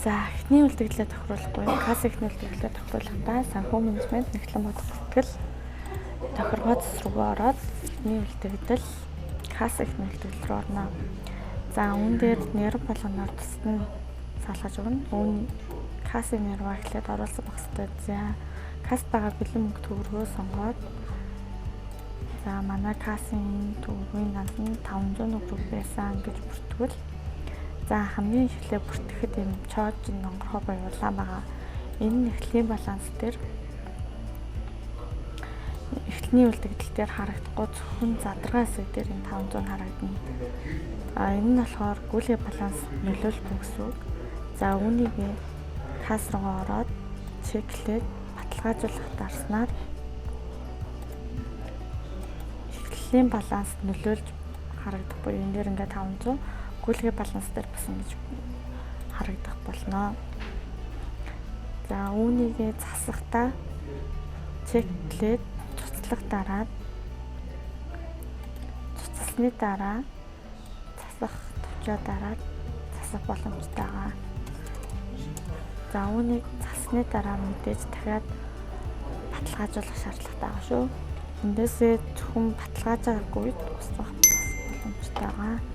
За, эхний үлдэгдлээ тохируулахгүй, касс эхний үлдэгдлээ тохируулахдаа санхүү менежмент, нягтлан бодох бүртгэл, тохиргоо цэс рүү ороод эхний үлдэгдэл, касс эхний үлдэгдэл рүү орно. За, үүн дээр нэр болгоноор тусад нь салгаж өгнө. Үүн кассын нэр рүү эхлээд оруулсан байх хэрэгтэй. За, касс байгаа бэлэн мөнгө төгрөгөө сонгоод, за, манай кассын төгрөгийн данд нь 500 төгрөг байсан гэж бүртгэвэл, за, хамгийн эхлээ бүртгэхэд юм чоож онгорхой буюу улаан байгаа. Энэ нь эхлийн баланс дээр, эхлэний үлдэгдэл дээр харагдахгүй, зөвхөн задаргаа хэсэг дээр энэ 500 харагдана. А энэ нь болохоор гүйлгээ баланс нөлөөлөхгүй гэсэн үг. За, үүнийг касс руугаа ороод чеклээд баталгаажуулах дарснаар эхлэлийн баланс нөлөөлж харагдах буюу энэ дээр ингээд 500 гүйлгээ баланс дээр бас ингэж харагдах болно. За, үүнийгээ засахдаа чеклээд цуцлах дараад, цуцласны дараа засах товчоо дараад засах боломжтой байгаа. За, үүнийг зассаны дараа мэдээж дахиад баталгаажуулах шаардлагатай байгаа шүү. Эндээсээ зөвхөн баталгаажаагүй устгах бас боломжтой байгаа.